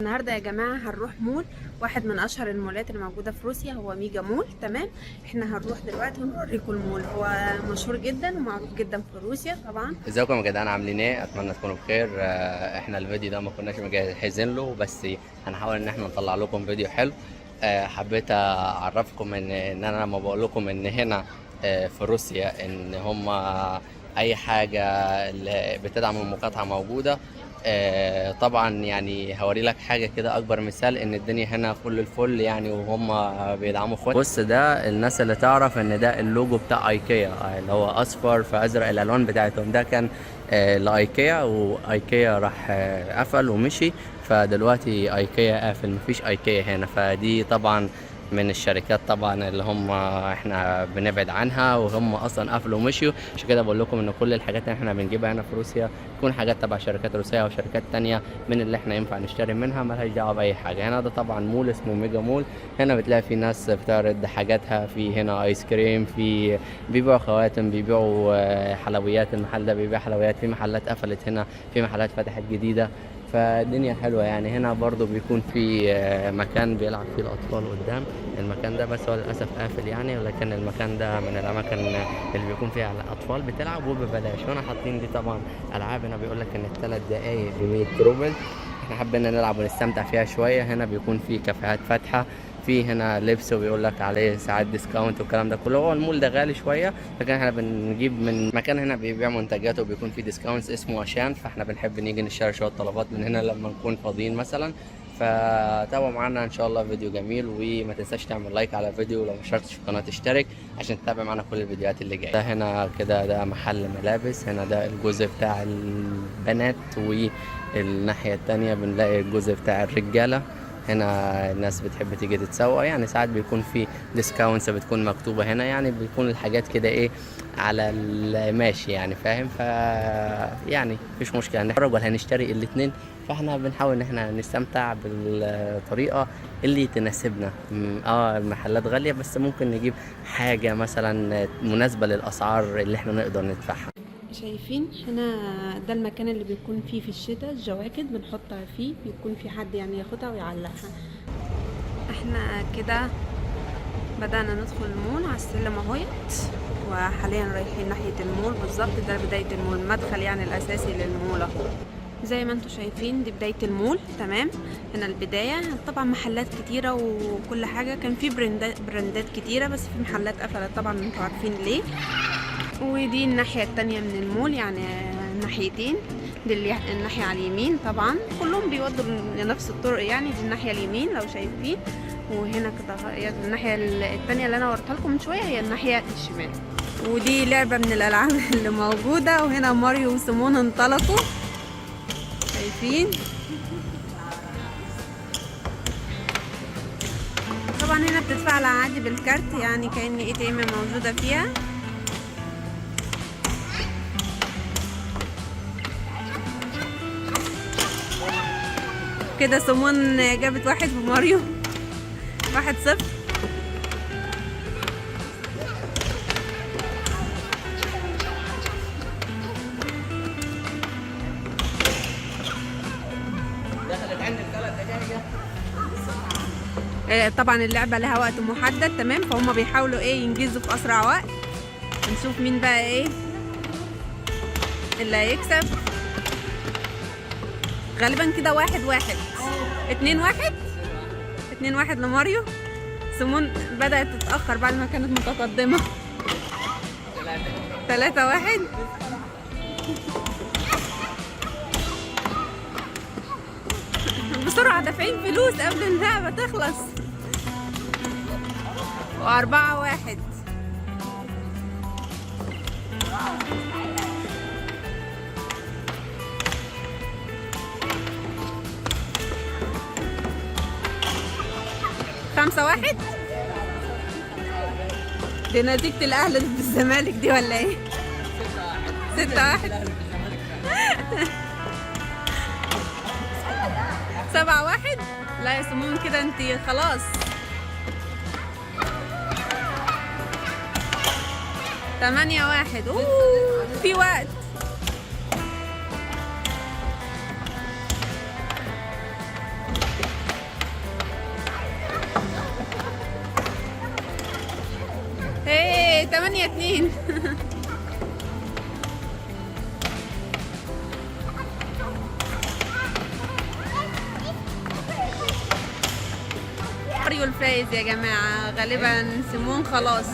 النهارده يا جماعة هنروح مول، واحد من اشهر المولات اللي موجودة في روسيا هو ميجا مول. تمام، احنا هنروح دلوقتي ونوريكم المول، هو مشهور جدا ومعروف جدا في روسيا طبعا. ازيكم يا جدعان، عاملين ايه؟ اتمنى تكونوا بخير. احنا الفيديو ده ما كناش مجهزين له، بس هنحاول ان احنا نطلع لكم فيديو حلو. حبيت اعرفكم ان انا لما بقول لكم ان هنا في روسيا ان هم اي حاجة اللي بتدعم المقاطعة موجودة. طبعا يعني هوري لك حاجة كده اكبر مثال ان الدنيا هنا فل الفل يعني، وهم بيدعموا اخواتهم. بص، ده الناس اللي تعرف ان ده اللوجو بتاع ايكيا، اللي هو اصفر في ازرق، الالوان بتاعتهم. ده كان لايكيا، وايكيا راح قفل ومشي، فدلوقتي ايكيا قافل، مفيش ايكيا هنا. فدي طبعا من الشركات طبعا اللي هم احنا بنبعد عنها، وهم اصلا قفلوا ومشيوا. عشان كده بقول لكم ان كل الحاجات اللي احنا بنجيبها هنا في روسيا تكون حاجات تبع شركات روسية او شركات تانية من اللي احنا ينفع نشتري منها، مالهاش دعوه باي حاجة. هنا ده طبعا مول اسمه ميجا مول. هنا بتلاقي في ناس بتعرض حاجاتها، في هنا ايس كريم، في بيبيعوا خواتم، بيبيعوا حلويات. المحل ده بيبيع حلويات. في محلات قفلت هنا، في محلات فتحت جديدة، فالدنيا حلوة يعني. هنا برضو بيكون في مكان بيلعب فيه الأطفال قدام المكان ده، بس هو للأسف قافل يعني، ولكن المكان ده من الأماكن اللي بيكون فيها الأطفال بتلعب وببلاش. هنا حاطين دي طبعا ألعاب. هنا بيقول لك إن ال3 دقايق ب100 روبل. احنا حبينا نلعب ونستمتع فيها شوية. هنا بيكون في كافيهات فاتحة، في هنا لبس وبيقول لك عليه ساعات discount والكلام ده كله. هو المول ده غالي شوية، لكن احنا بنجيب من مكان هنا بيبيع منتجات وبيكون فيه discounts اسمه اشان، فاحنا بنحب نيجي نشتري شوية طلبات من هنا لما نكون فاضيين مثلا. فتابعوا معانا ان شاء الله فيديو جميل، وما تنساش تعمل like على الفيديو، ولو ما اشتركتش في القناة تشترك عشان تتابع معانا كل الفيديوهات اللي جاية. ده هنا كده ده محل ملابس. هنا ده الجزء بتاع البنات، والناحية التانية بنلاقي الجزء بتاع الرجالة. هنا الناس بتحب تيجي تتسوق يعني، ساعات بيكون في discounts بتكون مكتوبة هنا، يعني بيكون الحاجات كده ايه على الماشي يعني، فاهم؟ يعني مفيش مشكلة نتفرج ولا هنشتري الاتنين، فاحنا بنحاول ان احنا نستمتع بالطريقة اللي تناسبنا. المحلات غالية، بس ممكن نجيب حاجة مثلا مناسبة للأسعار اللي احنا نقدر ندفعها. شايفين هنا ده المكان اللي بيكون فيه في الشتاء الجواكت بنحطها فيه، بيكون في حد يعني ياخدها ويعلقها. احنا كده بدأنا ندخل المول على السلم اهوت، وحاليا رايحين ناحية المول بالظبط. ده بداية المول، المدخل يعني الأساسي للمول اهو زي ما انتم شايفين. دي بداية المول. تمام، هنا البداية. طبعا محلات كتيرة وكل حاجة، كان في براندات كتيرة، بس في محلات قفلت طبعا انتوا عارفين ليه. ودي الناحية التانية من المول، يعني ناحيتين. دي الناحية على اليمين، طبعا كلهم بيودوا لنفس الطرق يعني. دي الناحية اليمين لو شايفين، وهنا كده هي الناحية التانية اللي انا وريتها لكم من شوية، هي الناحية الشمال. ودي لعبة من الألعاب اللي موجودة. وهنا ماريو وسيمون انطلقوا، شايفين؟ طبعا هنا بتدفع عادي بالكارت، يعني كأن ATM موجودة فيها. كده سيمون جابت واحد في ماريو، 1-0. دخلت عندك 3 دقايق. طبعا اللعبة لها وقت محدد، تمام، فهم بيحاولوا ايه ينجزوا في اسرع وقت. نشوف مين بقى ايه اللي هيكسب. غالبا كده 1-1، 2-1، 2-1 لماريو. سيمون بدأت تتأخر بعد ما كانت متقدمة. 3-1. بسرعة، دافعين فلوس قبل اللعبة تخلص. و4-1. 5-1. دي نتيجة الأهلي ضد الزمالك دي ولا ايه؟ 6-1، 7-1. لا يا سمون كده انتي خلاص. 8-1. اوه في وقت. 8-2. ماريو الفايز يا جماعة، غالبا سيمون خلاص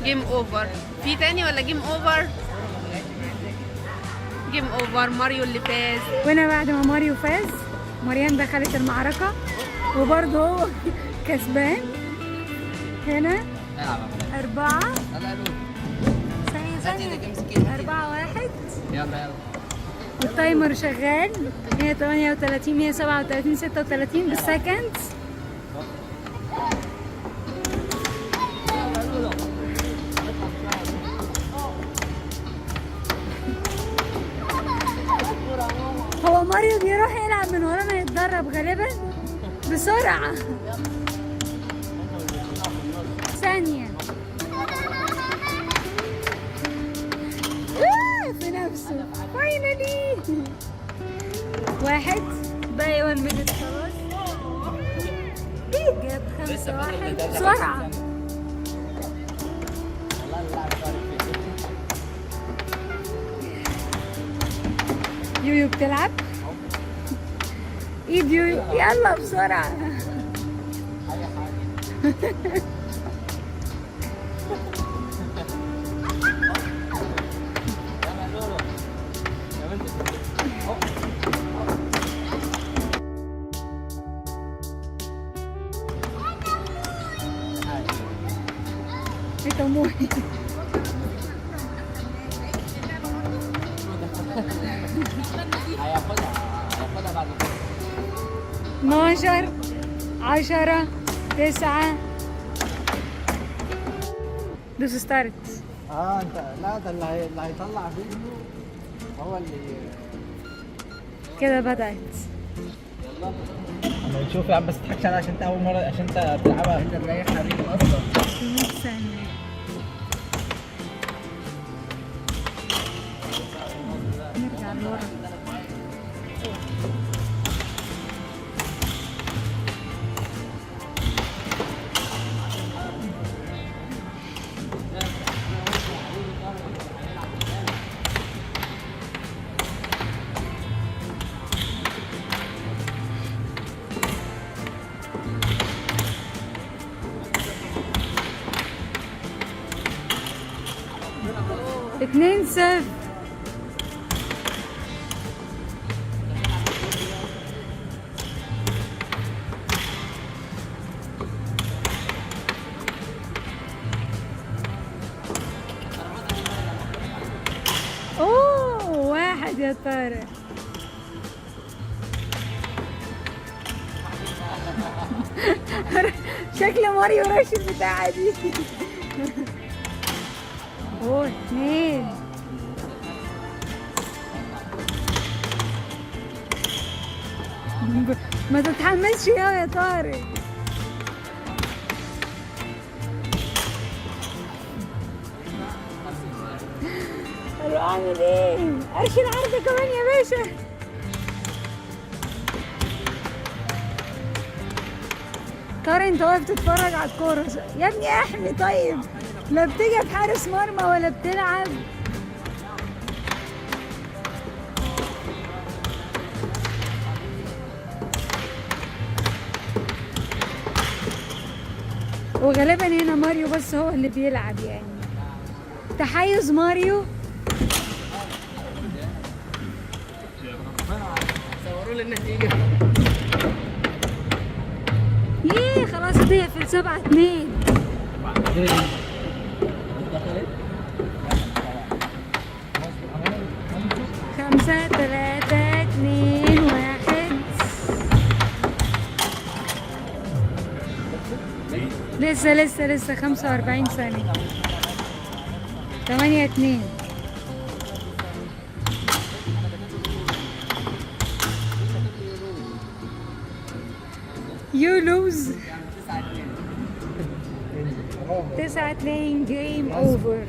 game over. في تاني ولا game over؟ game over، ماريو اللي فاز. وهنا بعد ما ماريو فاز، مريم دخلت المعركة وبرضه هو كسبان. هنا 4 ثانية ثانية، 4-1. يلا يلا. وال timer شغال 138 137 36 بال second. هو ماريو بيروح يلعب من ورانا يتدرب غالبا بسرعة. ثانية في نفسه. finally 1 باقي 1 minute خلاص. جاب 5-1 بسرعة. يويو بتلعب ايد يويو، يلا بسرعة. ايه طموحي. هياخدها هياخدها بعد كده. 12 10 9 دوس start. انت لا، ده اللي هيطلع فيديو هو اللي كده بدأت. اما نشوف يا عم، بس تضحكش عليا عشان انت اول مره، عشان انت بتلعبها. انت مريح حبيبي اصلا. 100 ثانية. نرجع لورا. 2-0. اوه 1 يا طارق. شكل ماريو رش البتاعة دي. اوه 2. ما تتحمسش يا طارق. اروح اعمل ايه؟ ارشي العرض كمان يا باشا. طارق انت واقف تتفرج على الكورة يا ابني، احمي طيب. لا بتيجي في حارس مرمى ولا بتلعب. وغالبا هنا ماريو بس هو اللي بيلعب، يعني تحيز ماريو. صوروا لي النتيجة. ايه خلاص هتقفل 7-2. 5 3 2 1. لسه لسه لسه 45 ثانية. 8-2. You lose. 9-2 game over.